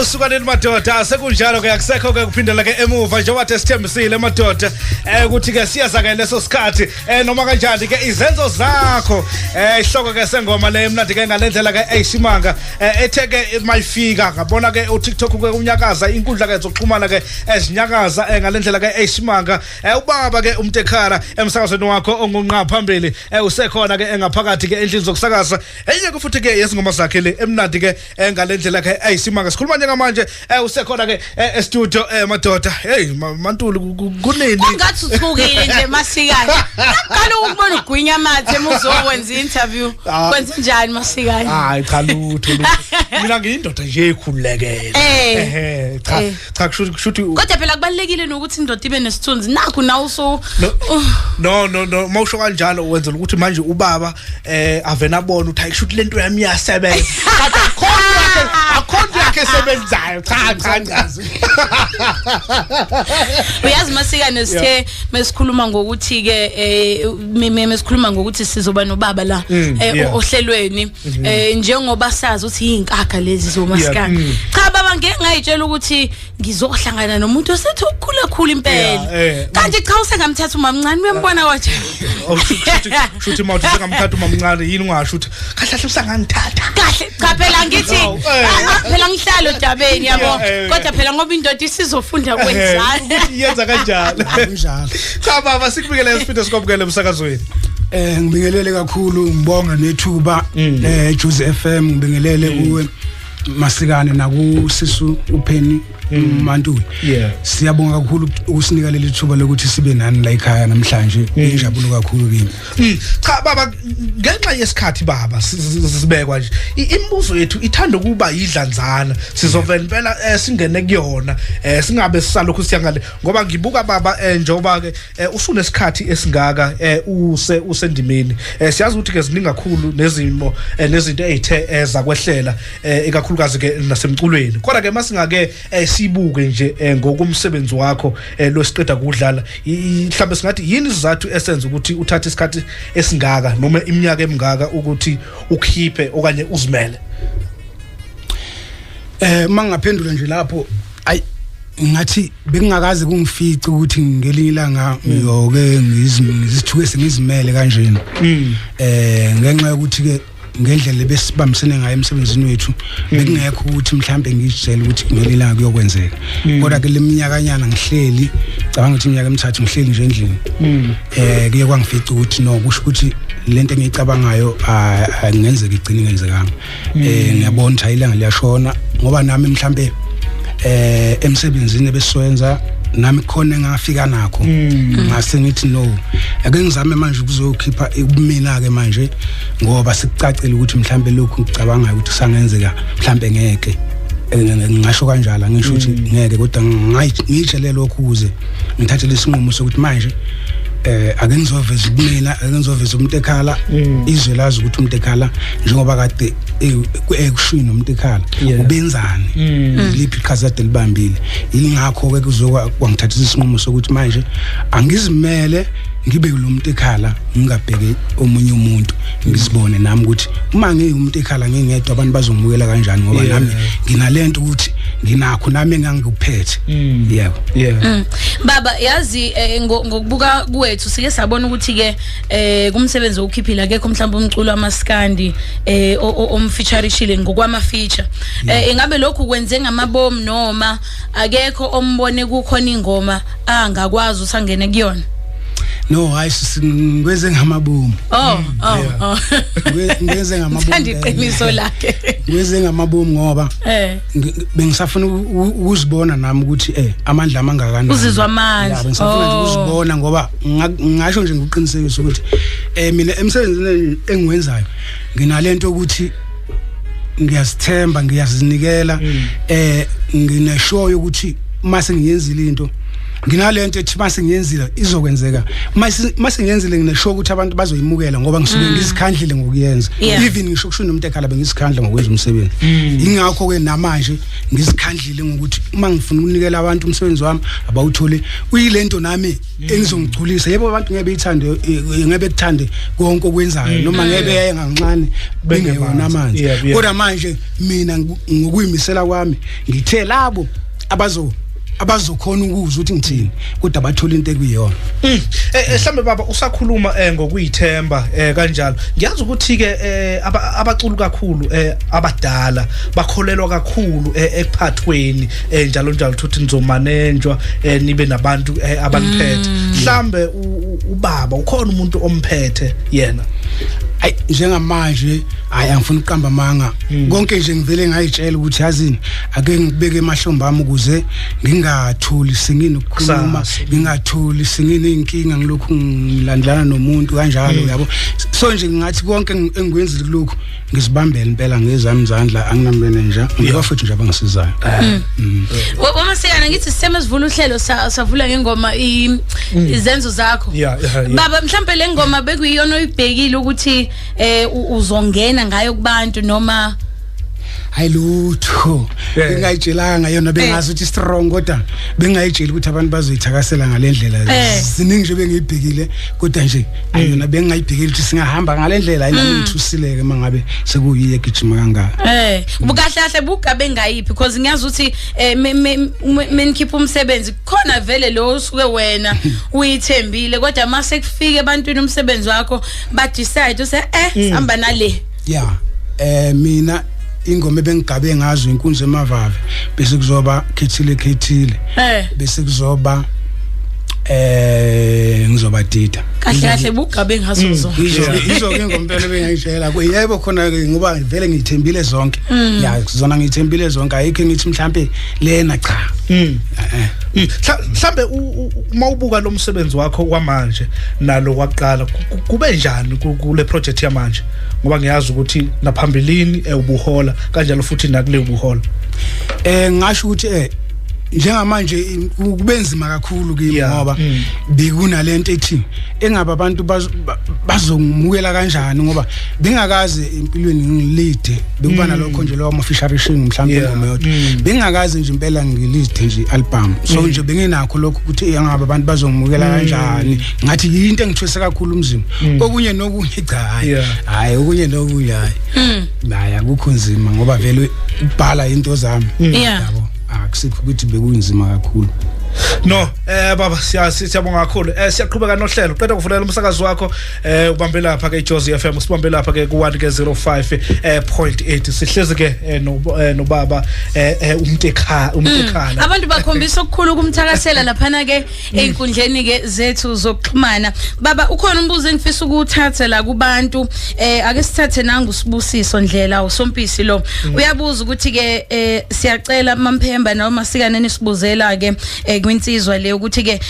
Awusukaneni madoda, sekunjalo ke, akusekho ke kuphindela ke emuva njengoba sithembisile madoda ukuthi ke siyaza ke leso sikhathi, noma kanjani ke izenzo zakho. Ihloko ke sengoma le emnandi ke ngalendlela ke eyisimanga, ethe ke mayifika ngabona ke uTikTok ke unyakaza, inkundla ke zokuxhumana ke ezinyakaza ngalendlela ke eyisimanga. Ubaba ke uMtekhala emsakazweni wakho ongunqa phambili, usekhona ke engaphakathi ke endlini zokusakaza. Enye ke futhi ke yesingoma sakhe le emnandi ke ngalendlela ke eyisimanga. Sikhuluma njengamanje usekhona ke e-studio, madoda. Hey Mantuli, kunini? Kungathi uthukile nje Masikane. Ngaqala ukubona ugwinya amathe muzokwenza interview. Kwenza njani Masikane? Hayi cha, lutho lutho. Mina ngiyindoda nje ekhululekele. Ehe, cha cha, kushuthi Kodwa phela kubalekile nokuthi indoda ibe nesithunzi. Nakhu nawe usu No no no, mawusho kanjalo wenzela ukuthi manje ubaba avena abona ukuthi ayikushuthi lento yami iyasebenza. Kodwa akhona yakhe esebenzayo. Cha cha cha. Uyazi Masikane, sithe mesikhuluma ngokuthi ke mesikhuluma ngokuthi sizoba nobaba la ohlelweni, njengoba sazi ukuthi izinkakha lezi zomasikane. Cha baba, ngeke ngayitshela ukuthi ngizohlangana nomuntu osethi ukukhula khulu impela. Kanti cha, usengamthatha umamncane, uyambona kwaje. Shuthi mawuthi sengamthatha umamncane, yini ungasho ukuthi kahle kahle usangangithatha? Kahle cha, phela ngithi phela ngihlalo odabeni yabo. Kodwa phela ngoba indoda isizofunda kwenzani. Ukuthi yenza kanjani. Kunjalo. Cha baba, sikubikele, siphinde sikwamukele emsakazweni. Ngibingelele kakhulu, ngibonga nethuba Juice FM, ngibingelele kuwe Masikane nakusisu uPenny Mantuli. Siyabonga kakhulu ukusinika leli thuba lokuthi sibe nani la ekhaya namhlanje, injabulo kakhulu kimi. Cha baba, ngenxa yesikhathi baba, sibekwa nje imibuzo yethu ithanda ukuba yidlanzana. Sizovela impela singene kuyona, singabe sisalokhu siyangale, ngoba ngibuka baba, njengoba ke usunesikhathi esingaka use usendimeni, siyazi ukuthi ke ziningi kakhulu nezimo nezinto ezithe zakwehlela, ikakhulukazi ke nasemculweni. Kodwa ke masingake sibuke nje ngokumsebenzi wakho lo siqeda kudlala, mhlawumbe singathi yini isizathu esenza ukuthi uthathe isikhathi esingaka noma iminyaka emingaka ukuthi ukhiphe okanye uzimele? Mangaphendula nje lapho, ay ngathi bekungakaze kungifice ukuthi ngelinye ilanga ngiyoke ngizithuke sengizimele kanjena, ngenxa yokuthi ke ngendlela besibambisene ngayo emsebenzini wethu, bekungekho ukuthi mhlambe ngizitshele ukuthi ngelinye ilanga kuyokwenzeka. Kodwa ke leminyakanyana ngihleli, cabanga ukuthi iminyaka emithathu ngihleli nje endlini, kuye kwangifica ukuthi no, kusho ukuthi lento engiyicabangayo angenzeka igcine ingenzekanga. Ngiyabona ukuthi ayilanga liyashona, ngoba nami mhlambe emsebenzini ebesiwenza nami khona engafika nakho, ngase ngithi no, ake ngizame manje ukuzokhipha ubumina ke manje, ngoba sikucacile ukuthi mhlambe lokhu ngicabangayo ukuthi kusangenzeka mhlambe ngeke. Ngingasho kanjalo, ngisho ukuthi ngeke, kodwa ngiyitshele lokhu ukuze ngithathe lesinqumo sokuthi manje ake ngizoveza ubumina, ake ngizoveza umuntu ekhala, izwe lazi ukuthi umuntu ekhala njengoba kade ekushwini umuntu ekhala ubenzani, liphi iqhaza kade libambile. Yingakho ke kuzokwa kwangithathisa isinqumo sokuthi manje angizimele, ngibe lo muntu ekhala, ngingabheke omunye umuntu, ngizibone nami ukuthi uma ngiwumuntu ekhala ngingedwa abantu bazongimukela kanjani, ngoba nami nginalento ukuthi nginakho nami engangikuphethe, yebo. Baba, yazi ngokubuka kwethu sike sabona ukuthi ke kumsebenzi okukhiphila akekho mhlawumbe umculo amaskandi omfeaturishile ngokwama feature. Ingabe lokhu kwenze ngamabomu noma akekho ombone kukhona ingoma angakwazi usangene kuyona? No, hayi, ngikwenze ngamabomu. Oh. Ngikwenze ngamabomu. Thanda iqiniso lakhe. Ngikwenze ngamabomu ngoba bengisafuna ukuzibona nami ukuthi amandla amangakanani. Uzizwa amandla. Ya, bengisafuna nje ukuzibona, ngoba ngasho nje ngokuqinisekisa ukuthi mina emsebenzini engiwenzayo nginalento ukuthi ngiyazithemba, ngiyazinikela, ngineshow yokuthi mase ngiyenzile into. Nginalento ethi mase ngiyenzile izokwenzeka, mase ngiyenzile nginesho ukuthi abantu bazoyimukela ngoba ngisuke ngizikhandlile ngokuyenza. Even ngisho kusho nomuntu ekhala bengizikhandla ngokwenza umsebenzi. Ingakho ke namanje ngizikhandlile ngokuthi uma ngifuna ukunikela abantu umsebenzi wami abawuthole uyilento nami engizongigculisa. Yebo, abantu ngeke beyithande, ngeke bekuthande konke okwenzayo noma ngeke beye ngancane bengeyona amanzi, kodwa manje mina ngokuyimisela kwami ngithe labo abazokhona ukuzwa ukuthi ngithini, kodwa bathola into ekuyiyona. Mhlambe baba usakhuluma ngokuyithemba kanjalo, ngiyazi ukuthi ke abaculi kakhulu abadala bakholelwa kakhulu ekuphathweni njalo njalo, ukuthi nizomanenjwa nibe nabantu abaniphethe. Mhlambe ubaba ukhona umuntu omphethe yena? Ay, njengamanje hayi, angifuni ukuqamba amanga. Konke nje ngivele ngayitshela ukuthi yazini ake ngibeke emahlombe ami ukuze ngingathuli senginokukhuluma, ngingathuli sengineyinkinga ngilokhu ngilandelana nomuntu kanjalo, yabo. So nje ngingathi konke engikwenzile kulokhu ngizibambele impela ngezami izandla, anginamanager, ngibafethu nje abangisizayo. Wamasikana, ngithi siseme sivula uhlelo savula ngengoma izenzo zakho. Baba, mhlambe le ngoma bekuyiyona oyibhekile ukuthi uzongena ngayo kubantu noma? Hayi lutho, bengayitshelanga yona, bengazi ukuthi strong, kodwa bengayitsheli ukuthi abantu bazoyithakasela ngalendlela. Ziningi nje bengiyibhekile, kodwa nje ayona bengayibhekile ukuthi singahamba ngalendlela. Ayinami ngithusileke mangabe sekuyiye gijima kangaka. Kahle kahle bugabe ngayiphi? Because ngiyazi ukuthi menikhipha umsebenzi khona vele lo usuke wena uyithembile, kodwa mase kufike ebantwini umsebenzi wakho ba decide use sihamba nale. Yeah, mina ingoma ebengigabe ngazo inkunzi emavave, bese kuzoba khethile khethile, bese kuzoba ngizoba dida. Kahle kahle bugabe ngazo zonke. Izo ke ngompela bengayishela. Yebo khona ke ngoba vele ngithembile zonke. Ya, zona ngithembile zonke, ayikho ngithi mhlambe lena cha. Mhlambe uma ubuka lo msebenzi wakho kwamanje nalo kwaqala, kube njani kule project yamanje? Ngoba ngiyazi ukuthi naphambilini ubuhola kanjalo futhi nakule ubuhola. Ngisho ukuthi njengamanje kubenzima kakhulu kimi ngoba bekunalento ethi engaba abantu bazongimukela kanjani, ngoba bengakaze empilweni ngilide bekuba nalokho nje lo ama-featuring mhlawumbe ingoma yodwa, bengakaze nje impela ngilide nje album. So nje benginakho lokho ukuthi engaba abantu bazongimukela kanjani, ngathi yinto engithwese kakhulu umzimba. Okunye nokunye cha, hayi hayi, okunye nokunye hayi hayi, akukho nzima ngoba vele ubhala into zami, yabo, akusikho ukuthi bekunzima kakhulu. No, baba siyabonga kakhulu. Siyaqhubeka nohlelo. Qeda kuvulela umsakazo wakho, ubambe lapha ke iJozi FM, usibambe lapha ke ku 105.8. Sihlezi ke nobaba uMtekhala, uMtekhala. Abantu bakhombisa okukhulu kumthakasela laphana ke einkundleni ke zethu zokuxhumana. Baba, ukhona umbuzo engifisa ukuthatha la kubantu, ake sithathe nangu Sibusiso Ndlela usompisi lo. Uyabuza ukuthi ke siyacela Mamphemba noma Masikane nisibuzela ke kwinsizwa le ukuthi ke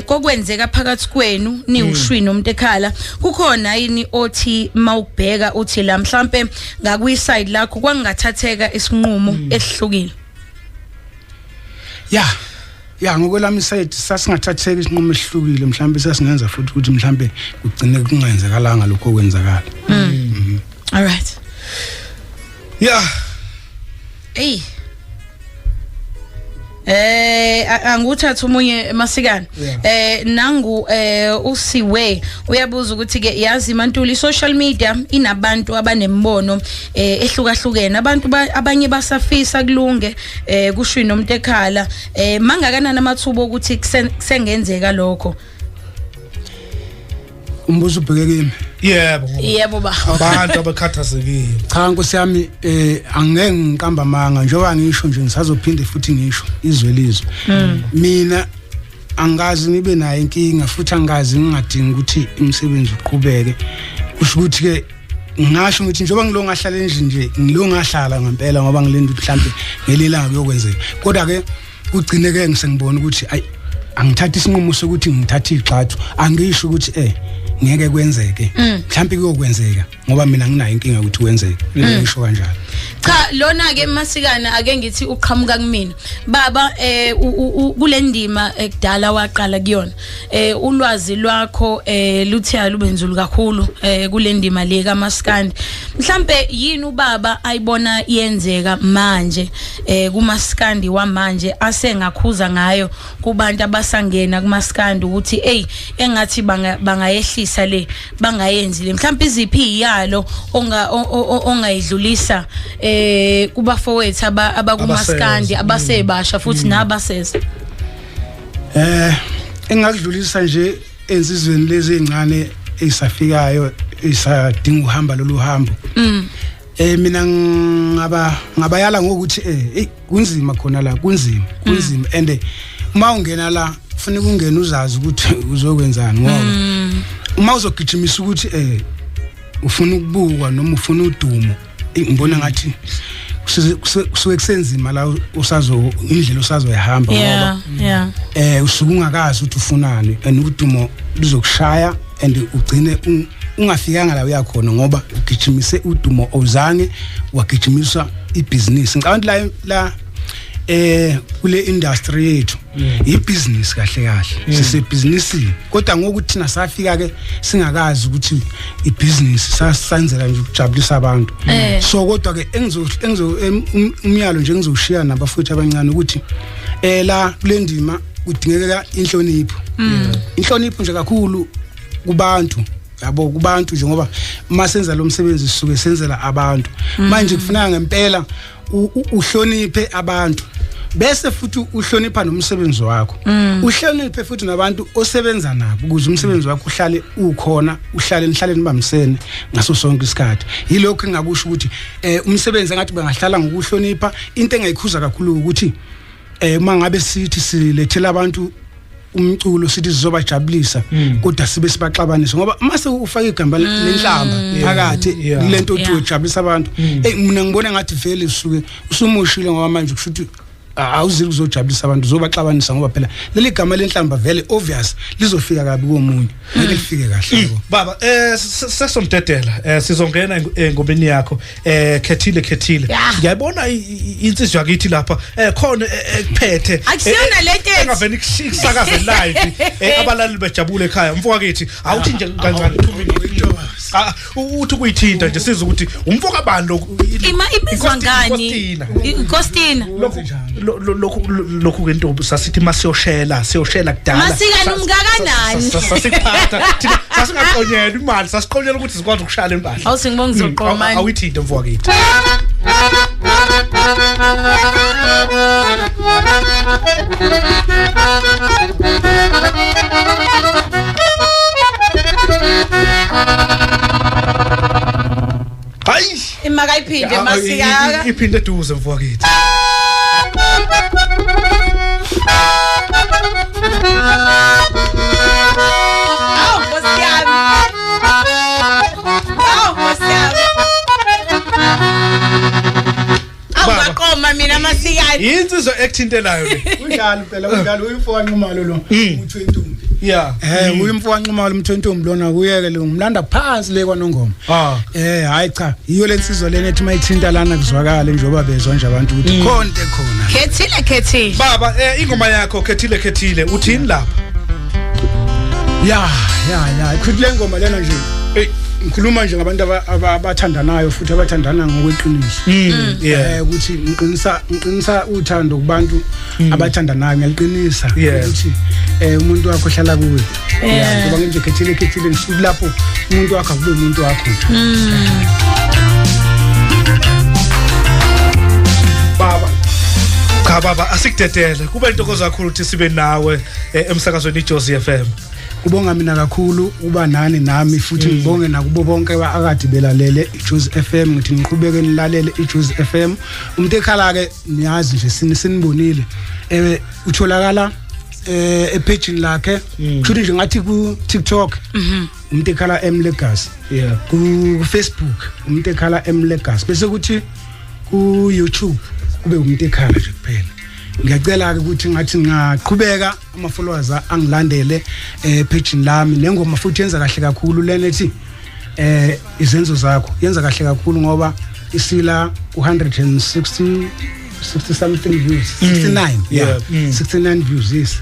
kokwenzeka phakathi kwenu niwushwi noMtekhala, kukhona yini othi mawubheka uthi la mhlambe ngakwi side lakho kwangathatheka isinqumo esihlukile? Ya ya, ngokwelami side sasingathatheka isinqumo esihlukile, mhlambe sasingenza futhi ukuthi mhlambe kugcine kungenzekalanga lokho okwenzakala. All right. Yeah. Hey. Anguthatha omunye Masikana. Nangu uSiwe uyabuza ukuthi ke yazi Mantuli, social media inabantu abanembono ehlukahlukene, abantu abanye basafisa kulunge kushwi noMtekhala, mangakanani amathuba ukuthi kusengenzeka lokho? Umbuzo ubheke kimi? Yebo. Yebo ba. Abantu abakhathazekile. Cha Nkosi yami, angeke ngiqamba amanga, njengoba ngisho nje ngisazophinde futhi ngisho izwe lizwe. Mina angazi ngibe nayo inkinga futhi angazi ngingadingi ukuthi imisebenzi uqhubeke. Kusho ukuthi ke ngisho ngithi njengoba ngilo ngahlala endlini nje, ngilo ngahlala ngempela ngoba ngilinde ukuthi mhlambe ngelilanga kuyokwenzeka. Kodwa ke kugcine ke ngisengibona ukuthi ayi angithatha isinqumo sokuthi ngithathe igxathu, angisho ukuthi Ngeke kwenzeke, mhlawumbe kuyokwenzeka ngoba mina nginayo inkinga ukuthi kwenzeke, ngisho kanjalo. Cha, lona ke Masikana, ake ngithi uqhamuka kumina baba, kule ndima ekudala waqala kuyona, ulwazi lwakho luthe lubenzulu kakhulu kule ndima le kaMaskandi. Mhlambe yini ubaba ayibona yenzeka manje kuMaskandi wamanje asengakhuza ngayo kubantu abasangena kuMaskandi ukuthi hey, engathi bangayehlisa le, bangayenzi le? Mhlawumbe iziphi iyalo ongayidlulisa kubafowethu abakumaskandi abasebasha futhi nabaseza? Engakudlulisa nje ensizweni lezi ezincane esafikayo esadinga uhamba lolu hambo, mina ngabayala ngokuthi hey, kunzima khona la, kunzima, kunzima, and uma ungena la kufanele ungene uzazi ukuthi uzokwenzani, ngoba uma uzogijimisa ukuthi ufuna ukubukwa noma ufuna udumo, ngibona ngathi kusuke kusenzima la usazo indlela usazoyihamba, ngoba usuke ungakazi ukuthi ufunani, and udumo luzokushaya and ugcine ungafikanga la uyakhona ngoba ugijimise udumo, ozange wagijimisa ibhizinisi. Ngicabanga la kule industry yethu ibusiness kahle kahle, sisebhizinisini, kodwa ngokuthi thina safika ke singakazi ukuthi ibusiness, sasenzela nje ukujabulisa abantu. So kodwa ke engizo umyalo nje ngizoshiya nabafowethu abancane ukuthi la kule ndima kudingeka inhlonipho, inhlonipho nje kakhulu kubantu, yabo, kubantu nje, ngoba uma senza lo msebenzi sisuke senzela abantu. Manje kufuneka ngempela uhloniphe abantu, bese futhi uhlonipha nomsebenzi wakho, uhloniphe futhi nabantu osebenza nabo, ukuze umsebenzi wakho uhlale ukhona, uhlale nihlale nibambisene ngaso sonke isikhathi. Yilokho engakusho ukuthi umsebenzi engathi bengahlala ngokuhlonipha. Into engayikhuza kakhulu ukuthi uma ngabe sithi silethela abantu umculo, sithi sizobajabulisa, kodwa sibe sibaxabanisa, ngoba mase ufaka igamba lenhlamba phakathi lento othi ujabulisa abantu, hey, mina ngibona ngathi vele usuke usumushile, ngoba manje kusho ukuthi awuzili kuzojabulisa abantu, uzobaxabanisa, ngoba phela leli gama lenhlamba vele obvious lizofika kabi komunye, ngeke lifike kahle. Baba, sesomdedela, sizongena engomeni yakho Khethile Khethile. Ngiyabona insizwa yakithi lapha khona ekuphethe akusiyona lento engaveni kusakaze live, abalaleli bejabule ekhaya. Mfo wakithi, awuthi nje kancane 2 minutes, uthi kuyithinta nje sizwe ukuthi umfo kabani lokhu. Ima ibizwa ngani? Inkostina. Lokhu ke ntombi, sasithi masiyoshela, siyoshela kudala. Masikana umngakanani? Sasiphatha thina, sasingaqonyelwa imali, sasiqonyelwa ukuthi sikwazi ukushaya impahla. Awuthi ngibonga, ngizoqoma manje. Awuyithinte, mfo wakithi. Hayi. Imakayiphinde, Masikaka. Iphinde eduze, mfo wakithi. Awu Nkosi yami. Awu Nkosi yami. Awu, Baba. ngaqoma mina, Masikana. Insizwa ekuthintelayo le. Kunjalo phela, kunjalo. Uyimfo kaNxumalo lo, uthi wentombi. Uyimfo kaNxumalo, umthu wentombi lona, kuyeke lo ngimlanda phansi le kwaNongoma. Hayi cha, yiyo lensizwa lena ethi mayithinta lana kuzwakale njengoba bezwa nje abantu ukuthi khona into ekhona. Khethile Khethile. Baba, ingoma yakho Khethile Khethile, uthini lapha? Ya, kuthi le ngoma lena nje, ngikhuluma nje ngabantu abathandanayo futhi abathandana ngokweqiniso. Ukuthi ngiqinisa uthando kubantu abathandanayo, ngiyaliqinisa ukuthi umuntu wakho ohlala kuwe. Ngoba nje Khethile Khethile ngisuke lapho umuntu wakho akube umuntu wakho nje. Baba. Cha baba, asikudedele. Kube intokozo kakhulu ukuthi sibe nawe emsakazweni iJozi FM. Kubonga mina kakhulu uba nani nami, futhi ngibonge nakubo bonke akade belalele iJozi FM. Ngithi niqhubeke nilalele iJozi FM. Umuntu ekhala ke niyazi nje sinibonile, utholakala epage lakhe, kusho nje ngathi ku TikTok umuntu ekhala M Legacy, ku Facebook umuntu ekhala M Legacy, bese kuthi ku YouTube kube umuntu ekhala nje kuphela. Ngiyacela ke ukuthi ngathi ngaqhubeka ama followers angilandele page lami, nengoma futhi yenza kahle kakhulu lena ethi izenzo zakho, yenza kahle kakhulu ngoba isila 160 60 something views, 69, yeah, 69 views, yes.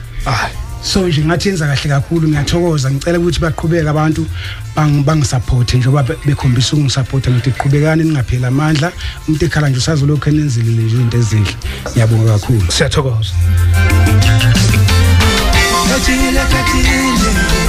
So nje ngathi yenza kahle kakhulu, ngiyathokoza. Ngicela ukuthi baqhubeke abantu bangisupport njengoba bekhombisa ukungisupport, ngathi qhubekani ningapheli amandla, umuntu ekhala nje usazolokhu enenzile nje izinto ezinhle. Ngiyabonga kakhulu, siyathokoza. Kajile, kajile.